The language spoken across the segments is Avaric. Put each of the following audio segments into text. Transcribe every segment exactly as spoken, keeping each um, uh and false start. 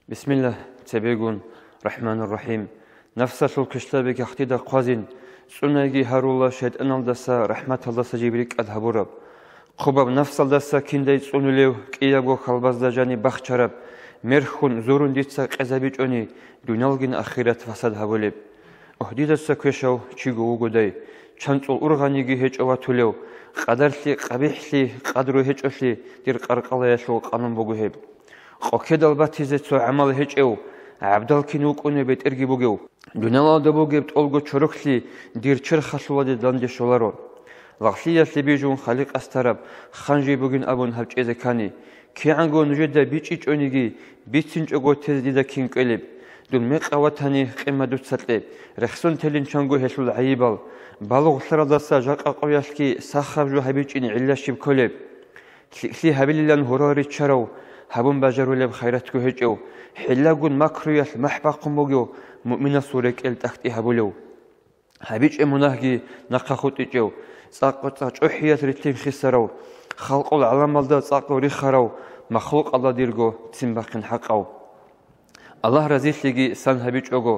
Бисмилла, цебегун, Рахманур Рахим. Нафсалъул квешлъаби кагътида хъвазин, цӀунайги гьарула шайтӀаналдаса рахматалдаса жиб рикӀкӀад гьабураб. Хъубаб нафсалдаса киндай цӀунулев, кӀиябго хьалбазда жаниб бахчараб, мерхьун, зурун дица къезабичӀони, дуниялгин ахират фасад гьабулеб. Гьудидаса квешав чиго вугодай, чанцӀул ургъаниги гьечӀо ватулев, къадарлъи, къабихӀлъи, къадру гьечӀолъи дир къаркъалаялъул къанун буго гьеб. Къокедал батизе цо гӀамал гьечӀев, гӀабдал кин вукӀунев бетӀерги бугев, дуниялалда бугеб тӀолго чороклъи дир черхалъуладе данде щоларо. Лагълъиялъе бижун халикъас тараб хан жиб бугин абун гьаб чӀезе ккани, кигӀанго нужеда бичӀчӀичӀониги, бицинчӀого тезе дида кин кӀвелеб? Дун мекъав ватани, къимат дуца кье, рехсон телинчанго гьелъул гӀайибал, балугълъаралдаса жакъа къоялъги сахаб жо гьабичӀин гӀилла щиб кколеб? ЛъикӀлъи гьабилилан гьурал риччарав, гьабун бажарулеб хайратго гьечӀев, хӀиллагун макруялъ махӀ бахъун бугев, муъминасул рекӀел тӀахьтӀи гьабулев. ГьабичӀеб мунагьги нахъа хутӀичӀев, цӀакъ-цӀакъ чӀухӀиялъ рилълъин хисарав, халкъул гӀаламалда цӀакъго рихарав, махлукъалда дирго ццин бахъин хӀакъав. Аллагь разилъиги сан гьабичӀого,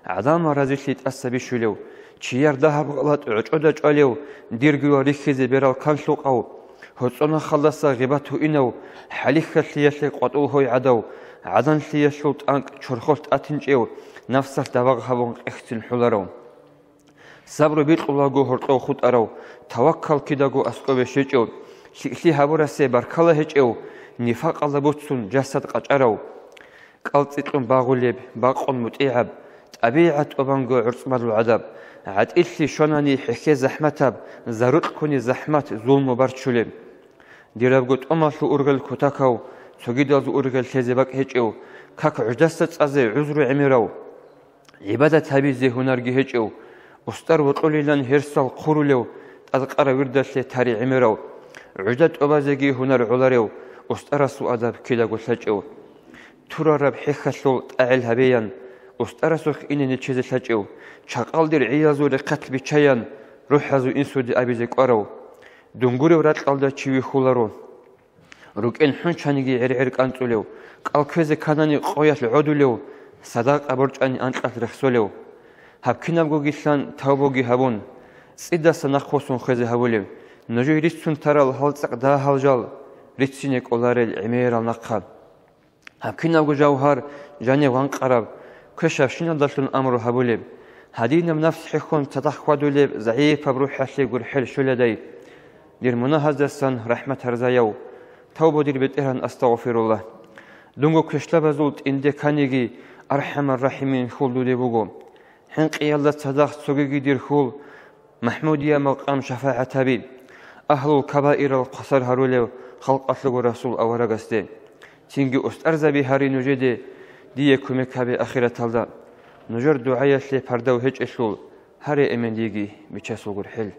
гӀадамал разилъи тӀаса бищулев, чияр дагьаб гъалатӀ гӀочӀода чӀвалев, диргивал рихьизе берал канлъукъав, гьоцӀонахалдаса гъибат гьуинав, хӀалихьалъиялъе къватӀул гьой гӀадав, гӀаданлъиялъул тӀанкӀ чорхолъ тӀатинчӀев, нафсалъ давагъ гьабун къехцин хӀуларав. Сабру бикьулаго гьоркьов хутӀарав, таваккал кидаго аскӀове щвечӀев, лъикӀлъи гьабурасе баркала гьечӀев, нифакъалда буцун жасад къачӀарав. КӀалцӀикьун багъулеб, бакъун мутӀигӀаб, тӀабигӀат тӀубанго гӀурцӀбалул гӀадаб, гӀатӀилъи щванани хӀехье захӀматаб, зарукь ккуни захӀмат, зулму барччулеб. Дирабго тӀомалъул ургъел кутакав, цогидалъул ургъел лъезе бакӀ гьечӀев, как гӀуждаса цӀазе гӀузру гӀемерав. ГӀибадат гьабизе гьунарги гьечӀев, устӀар вокьулилан гьерсал хъурулев, тӀадкъарав вирдалъе тари гӀемерав, гӀужда тӀубазеги гьунар гӀоларев, устӀарасул адаб кидаго лъачӀев. Турараб хӀехьалъул тӀагӀел гьабеян, устӀарасухъ ине нечезе лъачӀев, чакъал дир гӀиязул рехъалъ биччаян, рухӀазул инсуде абизе кӀварав. Дун гурев ракьалда чи вихьуларо. РукӀен хӀунчаниги гӀергӀер кӀанцӀулев, кӀал кквезе кканани къоялъ гӀодулев, садакъа борчӀани анкьалъ рехсолев. Гьаб кинабгогилъан тавбуги гьабун, цӀидасан нахъвуссун хвезе гьавулев, нужее рицун тарал гьалцӀикь дагьал жал рицине кӀоларел гӀемерал нахъа. Гьаб кинабго жавгьар жанив ванкъараб, квешабщиналдалъун амру гьабулеб, гьадинаб нафс хӀехьон цадахъ хьвадулеб загӀипаб рухӀалъе гурхӀел щоладай. Дир мунагьаздасан рахӀмат гьарзаяв, тавбу дир БетӀергьан, астагъфируллагь. Дунго квешлъабазул тӀинде кканиги, АрхӀамар-РахӀимин хьул дуде буго. ХӀинкъиялда цадахъ цогиги дир хьул, МахӀмудия макъам шафагӀат гьаби, агьлул кабаирал хъвасар гьарулев халкъалъулго Расул аварагасде. Цинги устӀарзаби гьари нужеде, дие кумек гьабе ахираталда. Нужер дугӀаялъе пардав гьечӀелъул, гьаре эмен диеги Бичасул гурхӀел.